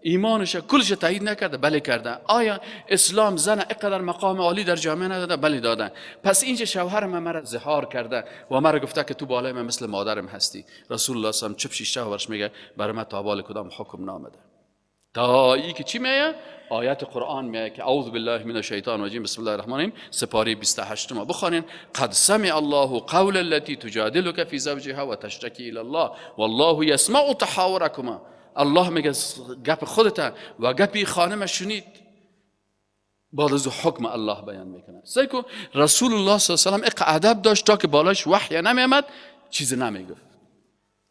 Speaker 1: ایمانش، کلش تایید نکرده؟ بله کرده. آیا اسلام زن اینقدر مقام عالی در جامعه نداده؟ بله داده. پس اینجا شوهر من مرا زهار کرده و مرا گفته که تو بالای من مثل مادرم هستی. رسول الله صلی الله علیه و سلم چپ شیشته ورش میگه برای من تا بال کدام حکم نامده. تا ای که چی میه؟ آیت قرآن میه که اعوذ بالله من الشیطان الرجیم بسم الله الرحمن الرحیم، سپاره 28 ما بخوانین. قد سمع الله قول التي تجادلك في زوجها وتشتكي الى الله والله يسمع تحاوركما. الله میگه گپ خودت و گپی خانم شنید، بعد از حکم الله بیان میکنه. سیکو رسول الله صلی الله علیه و سلم ادب داشت تا که بالاش وحی نمیامد چیز نمیگفت.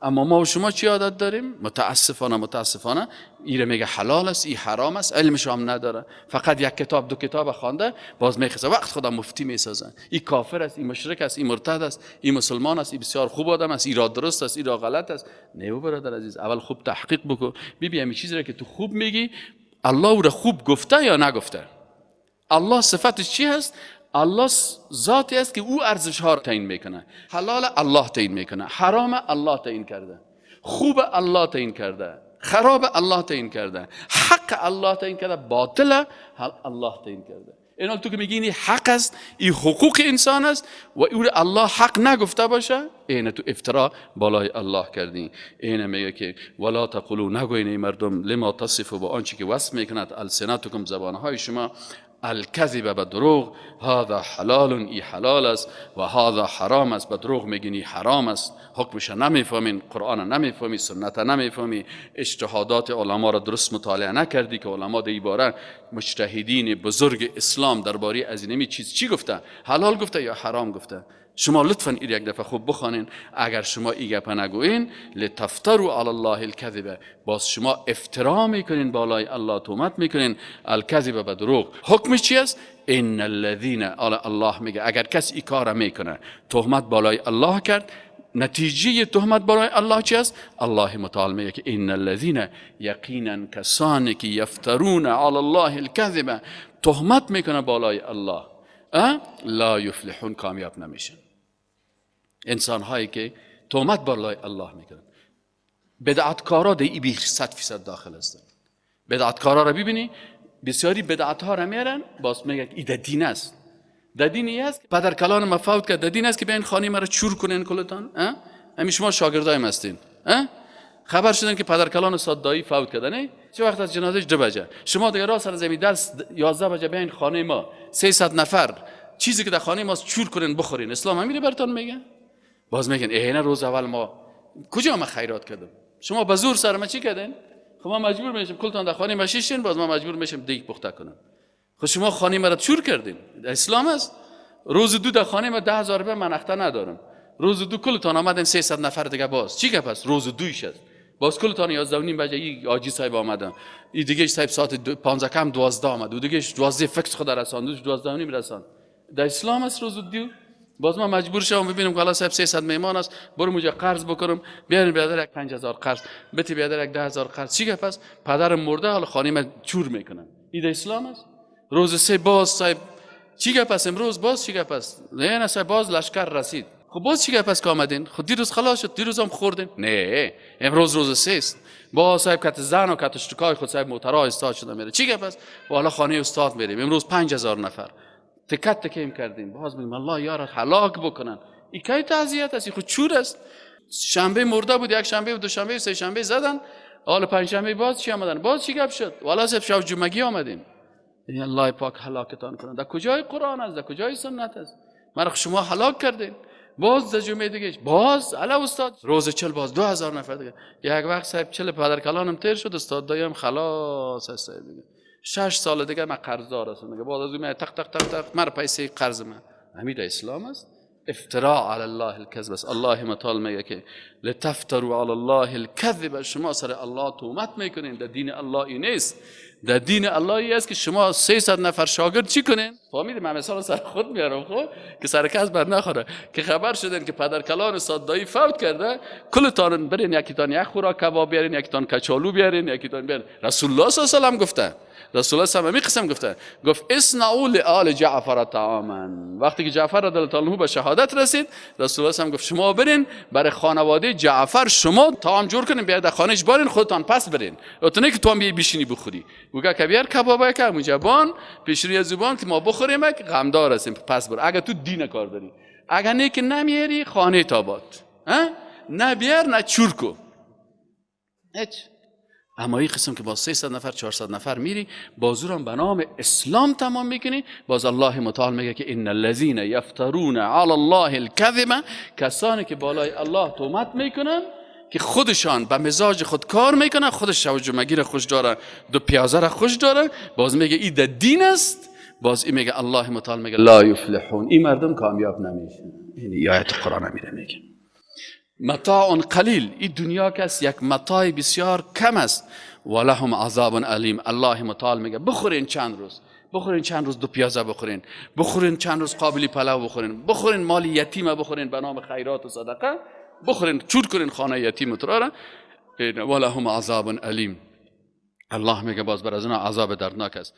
Speaker 1: اما ما و شما چی عادت داریم؟ متاسفانه ایره میگه حلال است، ای حرام است، علمش هم نداره، فقط یک کتاب دو کتاب خوانده باز میخزه وقت خدا مفتی میسازه، ای کافر است، ای مشرک است، ای مرتد است، ای مسلمان است، ای بسیار خوب آدم است، ای را درست است، ای را غلط است. نه برادر عزیز، اول خوب تحقیق بکن، ببین همین چیزی را که تو خوب میگی الله او را خوب گفته یا نگفته. الله صفتش چی هست؟ الله ذاتی است که او ارزش ها را تعیین میکنه. حلال الله تعیین میکنه، حرام الله تعیین کرده، خوب الله تعیین کرده، خراب الله تعیین کرده، حق الله تعیین کرده، باطل الله تعیین کرده. اینا تو که میگی این حق است، این حقوق انسان است و او الله حق نگفته باشه، اینه تو افترا بالای الله کردی. اینه میگه که ولا تقولوا، نگوین ای مردم، لما تصف با آنچه که وصف میکند السنتکم زبانهای شما، الکذب به دروغ، هذا حلال ای حلال است و هذا حرام است. به دروغ میگین ای حرام است، حکمش نمیفهمین، قرآن نمیفهمی، سنت نمیفهمی، اجتهادات علما را درست مطالعه نکردی که علما در باره مجتهدین بزرگ اسلام درباره از اینمی چیز چی گفته، حلال گفته یا حرام گفته. شما لطفا این یک دفعه خوب بخوانین. اگر شما ای گپ نگوین، لتفتروا علی الله الکذب، باز شما افترا میکنین بالای الله، تهمت میکنین، الکذب به دروغ. حکمش چی است؟ ان الذین، الله میگه اگر کسی ای کار میکنه، تهمت بالای الله کرد، نتیجه تهمت برای الله چی است؟ الله متعال میگه که ان الذين، یقینا کسانی که یفترون علی الله الكذب، تهمت میکنه بالای الله، لا یفلحون، کامیاب نمیشن. انسان هایی که تهمت بالای الله میکنن، بدعتکارا در ای 100% داخل هستن. بدعتکارا را ببینی، بسیاری بدعت ها را میارن، باز میگه ای در دین است. در دینی است پدر کلان ما فوت کرد، در دین است که بیاین خانه مرا چور کنین کلتان. همین شما شاگردایم هستین، خبر شدن که پدر کلان استاد دایی فوت کرده، نه چه وقت از جنازهش 2 بجه، شما دیگه راست از زمین درس 11 بجه بیاین خانه ما، 300 نفر چیزی که در خانه ماست چور کنین بخورین. اسلام همین براتون میگه. باز میگن ای نه روز اول ما کجا ما خیرات کردم، شما به زور سر ما چی کردین؟ خب ما مجبور میشیم کلتان در خانه ما شیشین، باز ما مجبور میشیم دیگ پخته کنم. خب شما خانه مرا چور کردین، اسلام است. روز دو در خانه ما 10,000 روپیه من اخته ندارم، روز دو کلتان آمدن 300 نفر دیگه، باز چی گپ است؟ روز دویش است، باز کلتان 11:30 بجه ای حاجی صاحب آمدن، ای دیگه صاحب ساعت 15 کم 12 آمد، و دیگه 12 فکس خود رساند، 12:30 رساند. در اسلام است روز دو. باز ما مجبور شوم ببینم که الله صاحب 300 میمان است، برو موجه قرض بکنم، بیارین بیادر یک 5000 قرض بتی، بیادر یک 10000 قرض. چی گپ است؟ پدرم مرده، حالا خانه من چور میکنن. این در اسلام است. روز سه باز صاحب چی گپ است؟ امروز باز چی گپ است؟ نه نه صاحب باز لشکر رسید. خب باز چی گپ است که آمدین؟ خب دیروز خلاص شد، دیروز هم خوردین. نه امروز روز سه است. باز صاحب کت زن و کت اشتکای خود صاحب موترا استاد شده میره. چی گپ است؟ والا خانه استاد میریم امروز 5000 نفر تکت تکیم کردیم. باز میگیم الله یار هلاک بکنن. این کی تعزیت است؟ خود چور است. شنبه مرده بود، یک شنبه و دو شنبه و سه شنبه زدن، حالا پنج شنبه باز چی آمدن؟ باز چی گپ شد؟ والا صاحب شب جمعگی آمدیم. یعنی الله پاک هلاکتان کنن. در کجای قرآن است؟ در کجای سنت است؟ مرا شما هلاک کردین. باز در جمعه دیگه باز علا استاد روز 40 باز 2000 نفر دیگه. یک وقت صاحب 40 پدر کلانم تیر شد، استاد دایم خلاص است صاحب دیگه. 6 سال دیگه من قرضدار هستم دیگه. باز از اون تق تق تق تق مر پیسه قرض من. همین در اسلام است. افتراء علی الله الكذب است. الله متعال میگه که لتفتروا علی الله الكذب، شما سر الله تهمت میکنین. در دین الله این نیست. در دین الله ای است که شما 300 نفر شاگرد چی کنین؟ فهمیدی؟ من مثال سر خود میارم، خب که سر کس بر نخوره که خبر شدن که پدر کلان استاد دایی فوت کرده، کلتان برین یکیتان یک خوراک کباب بیارین، یکیتان کچالو بیارین، یکیتان بیارین. رسول الله صلی الله علیه و سلم گفته، رسول الله صلی الله علیه و قسم گفته، گفت اصنعوا لآل جعفر طعاما. وقتی که جعفر رضی الله عنه به شهادت رسید، رسول الله صلی گفت شما برین برای خانواده جعفر شما طعام جور کنین، بیارید در خانهش بارین، خودتان پس برین. تو که تو هم بیای بشینی بخوری. وگه که بیار کبابای که مجبان پیش روی زبان که ما بخوریم که غمدار هستیم، پس بر. اگه تو دین کار داری، اگه نه که نمیاری خانه تابات، نه بیار نه چور کو. هیچ. اما این قسم که با 300 نفر 400 نفر میری، بازورم به نام اسلام تمام میکنی. باز الله متعال میگه که ان الذين یفترون علی الله الكذب، کسانی که بالای الله تهمت میکنن که خودشان به مزاج خود کار میکنن، خودش شب جمعگی را خوش داره، دو پیازه را خوش داره، باز میگه این در دین است. باز این میگه الله متعال میگه لا یفلحون، این مردم کامیاب نمیشن. این آیت قرآن میره میگه متاع قلیل، این دنیا کس یک متاع بسیار کم است. ولهم عذاب الیم، الله متعال میگه بخورین چند روز، بخورین چند روز دو پیازه بخورین، بخورین چند روز قابلی پلو بخورین، بخورین مال یتیم بخورین به نام خیرات و صدقه بخورین، چور کنین خانه یتیم را. ولهم عذاب الیم، الله میگه باز بر از اینا عذاب دردناک است.